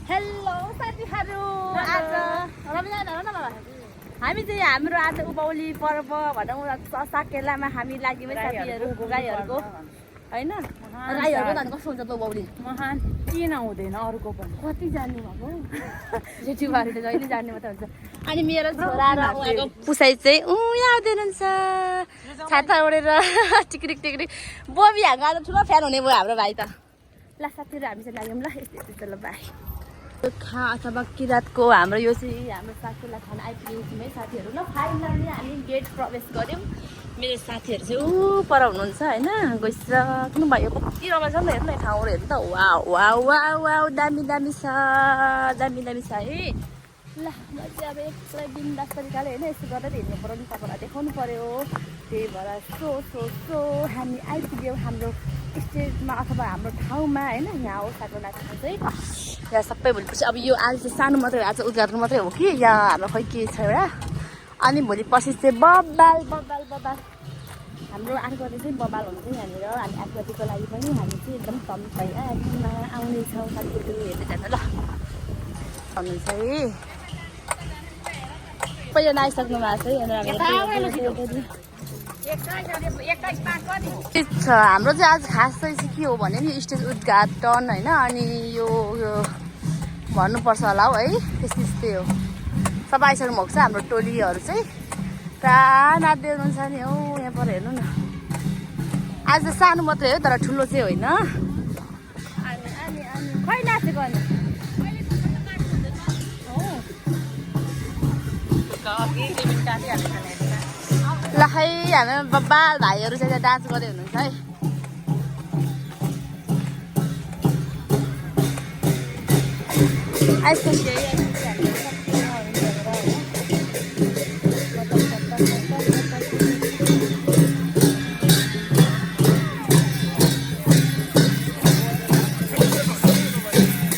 Hello साथीहरू, आज हामी चाहिँ हाम्रो आज उभौली पर्व भनौँ साकेलामा हामी लाग्यौँ साथीहरू गाईहरूको होइन। राईहरूको त कस्तो हुन्छ त उभौली महान किन हुँदैन अरूको पनि कति जान्नु भएको जेठीबारीले जहिले जान्ने मात्रै हुन्छ। अनि मेरो छोरा र उहाँको पुसाइ चाहिँ यहाँ आउँदै हुनुहुन्छ छाता ओढेर टिक्रिक टिक्रिक बोबी हाम्रो आज ठुलो फ्यान हुने भयो हाम्रो भाइ त। ल साथीहरू हामी चाहिँ लाग्यौँ ल यस्तो ल भाइ खा अथवा किरातको हाम्रो यो चाहिँ हाम्रो साकेला खाना आइपुगेको है साथीहरू। ल फाइनली हामी गेट प्रवेश गऱ्यौँ। मेरो साथीहरू चाहिँ पर हुनुहुन्छ होइन गइसक्नु भयो। कति रमाइलो छ नि हेर्नु न ठाउँहरू हेर्नु त वा वा वा वा दामी दामी छ दामी दामी छ है। ल म चाहिँ अब एक्लै बिन्दास तरिकाले होइन यस्तो गरेर हिँड्नु पऱ्यो नि तपाईँलाई देखाउनु पऱ्यो। त्यही भएर सो हामी आइपुग्यौँ हाम्रो स्टेजमा अथवा हाम्रो ठाउँमा होइन। यहाँ हो साकेलामा चाहिँ यहाँ सबै भोलिपछि अब यो आज चाहिँ सानो मात्रै आज उद्घाटन मात्रै हो कि यहाँ हाम्रो खोइ के छ एउटा। अनि भोलि पछि चाहिँ बबाल बबाल बबाल हाम्रो 8 गते चाहिँ बबाल हुन्छ यहाँनिर। हामी 8 गतेको लागि पनि हामी चाहिँ एकदम तम्पाइ आउनेछौँ साथीहरू हेर्दै जानु ल भन्नुहुन्छ है। पहिला नआइसक्नु भएको छ हाम्रो चाहिँ आज खास चाहिँ के हो भने नि स्टेज उद्घाटन होइन। अनि यो भन्नुपर्छ होला हौ है त्यस्तै हो। सब आइसक्नु भएको छ हाम्रो टोलीहरू चाहिँ कहाँ नाच्दै हुनुहुन्छ नि हौ यहाँ पर हेर्नु न। आज सानो मात्रै हो तर ठुलो चाहिँ होइन। अनि अनि अनि खै नाचेको अनि ल खै हामी बब्बाल भाइहरू चाहिँ डान्स गर्दै हुनुहुन्छ है।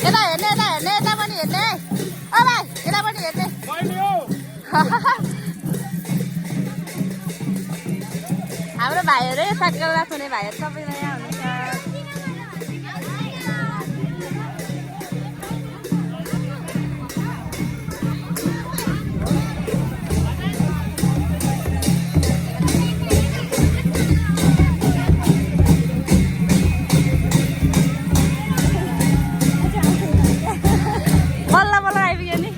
यता हेर्ने यता पनि हेर्ने ओ भाइ यता पनि हेर्ने हाम्रो भाइहरू साकेला सुने भाइहरू सबैजना यहाँ हुनुहुन्छ। बल्ल बल्ल आइपुग्यो नि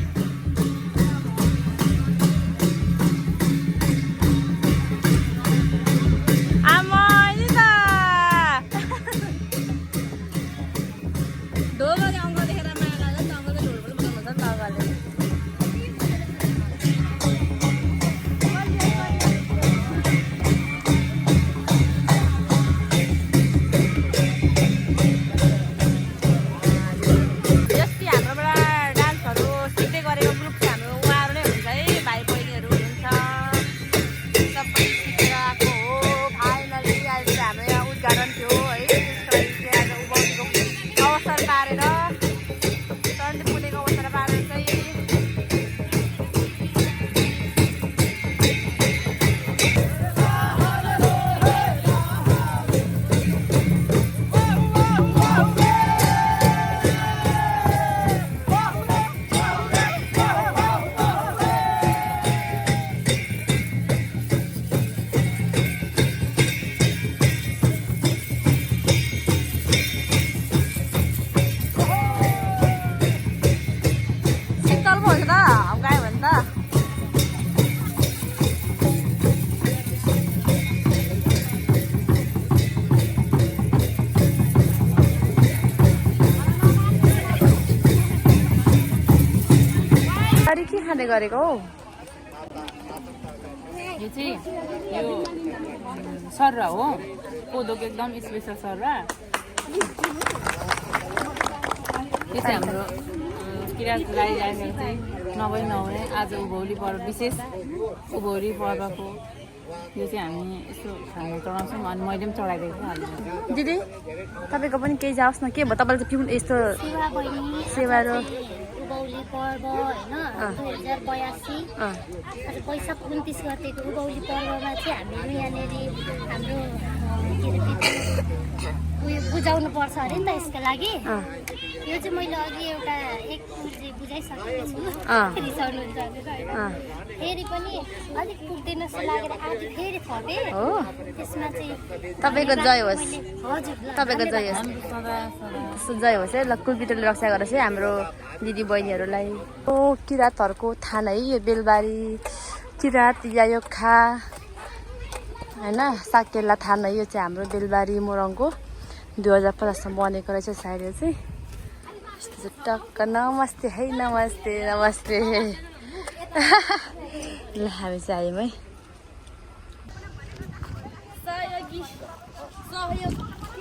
के खाने गरेको हौ यो चाहिँ यो सर्रा हो कोदोको एकदम स्पेसल सर्रा। यो चाहिँ हाम्रो किरात लगाइरहेको चाहिँ नहुने आज उभौली पर्व विशेष उभौली पर्वको यो चाहिँ हामी यस्तो खाना चढाउँछौँ। अनि मैले पनि चढाइदिएको छु। दिदी तपाईँको पनि केही जाओस् न के भयो तपाईँले चाहिँ के यस्तो सेवा र उभौली पर्व होइन 2082 वैशाख 29 गतेको उभौली पर्वमा चाहिँ हामीहरू यहाँनिर हाम्रो के अरे उयो बुझाउनु पर्छ अरे नि त यसको लागि अँ, यो चाहिँ मैले अघि एउटा एक कुर्जी बुझाइसकेको छु रिसाउनु जाँदैन होइन अँ। फेरि पनि अलिक पुग्दैन जस्तो लागेर आज फेरि थपेँ हो त्यसमा चाहिँ तपाईँको जय होस् हजुर ल तपाईँको जय होस् सदा सदा त्यस्तो जय होस् है ल कुलपितरले रक्षा गरोस् है हाम्रो दिदी बहिनीहरूलाई ओ किराँतहरूको थान है यो बेलबारी किराँत या यो खा होइन साकेला थान है यो चाहिँ हाम्रो बेलबारी मोरङको 2050 बनेको रहेछ सायद यो चाहिँ यस्तो चाहिँ टक्क नमस्ते है नमस्ते नमस्ते ल हामी चाहिँ आयौँ है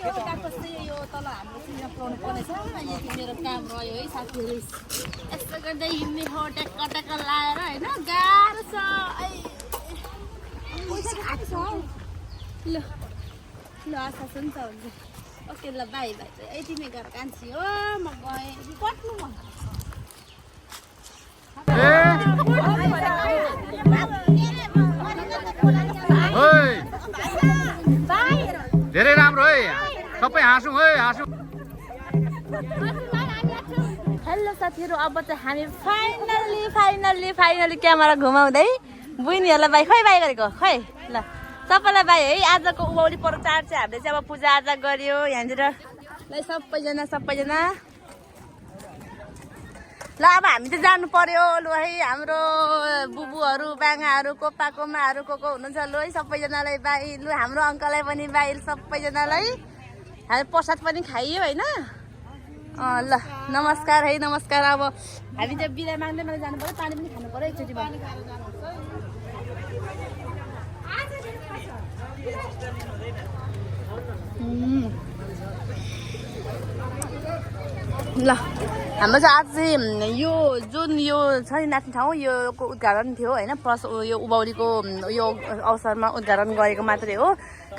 यो तल हाम्रो चिना पुऱ्याउनु पर्नेछ यति मेरो काम रह्यो है साथीहरू यस्तो गर्दै हिँड्ने हो टक्क टक्क लाएर होइन गाह्रो छ ल ल आशा छ नि त हुन्छ ओके ल बाई बाई यति नै गरेर कान्छी हो म गएँ पट्नु म धेरै राम्रो है सबै हाँसौँ है हाँसौँ हेलो साथीहरू अब चाहिँ हामी फाइनल्ली क्यामेरा घुमाउँदै बहिनीहरूलाई बाई खै बाई गरेको खै ल सबैलाई बाई है आजको उभौली पर्व चाड चाहिँ हामीले चाहिँ अब पूजाआजा गऱ्यो यहाँनिर ल सबैजना ल अब हामी चाहिँ जानु पर्यो लु है हाम्रो बुबुहरू बाङ्गाहरू कोपाकोमाहरू को हुनुहुन्छ लु है सबैजनालाई बाई लु हाम्रो अङ्कललाई पनि बाई सबैजनालाई हामी प्रसाद पनि खाइयो होइन ल नमस्कार है नमस्कार अब हामी चाहिँ बिदा माग्दै माग्दै जानु पर्यो पानी पनि खानु पर्यो एकचोटि ल हाम्रो चाहिँ आज चाहिँ यो जुन यो छ नि नाच्ने ठाउँ योको उद्घाटन थियो होइन प्लस यो उभौलीको यो अवसरमा उद्घाटन गरेको मात्रै हो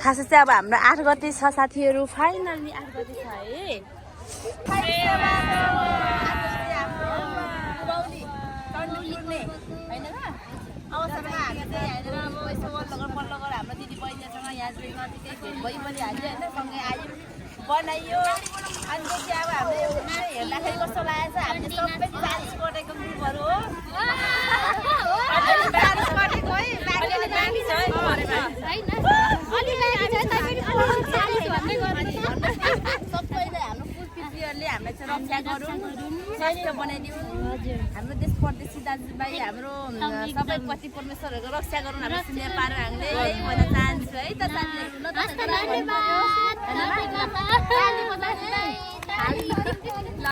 खासै चाहिँ अब हाम्रो 8 गते छ साथीहरू फाइनल्ली 8 गते छ है अवसरमा हामी चाहिँ यहाँनिर अब यसो बल्ल गरेर हाम्रो दिदी बहिनीहरूसँग यहाँ चाहिँ नजिकै भइ पनि हाल्यो होइन सँगै आयो बनाइयो अनि त्यसपछि अब हामीले हेर्दाखेरि कस्तो लागेको छ हामीले सबै डान्स गरेको ग्रुपहरू हो सबैले हाम्रो कुलपित्रीहरूले हामीलाई चाहिँ रक्षा गरौँ स्वास्थ्य बनाइदिउँ हाम्रो देश परदेशी दाजुभाइ हाम्रो सबै पति परमेश्वरहरूको रक्षा गरौँ हाम्रो सिने पारो हामीले यही भन्न चाहन्छु है त साथीहरू ल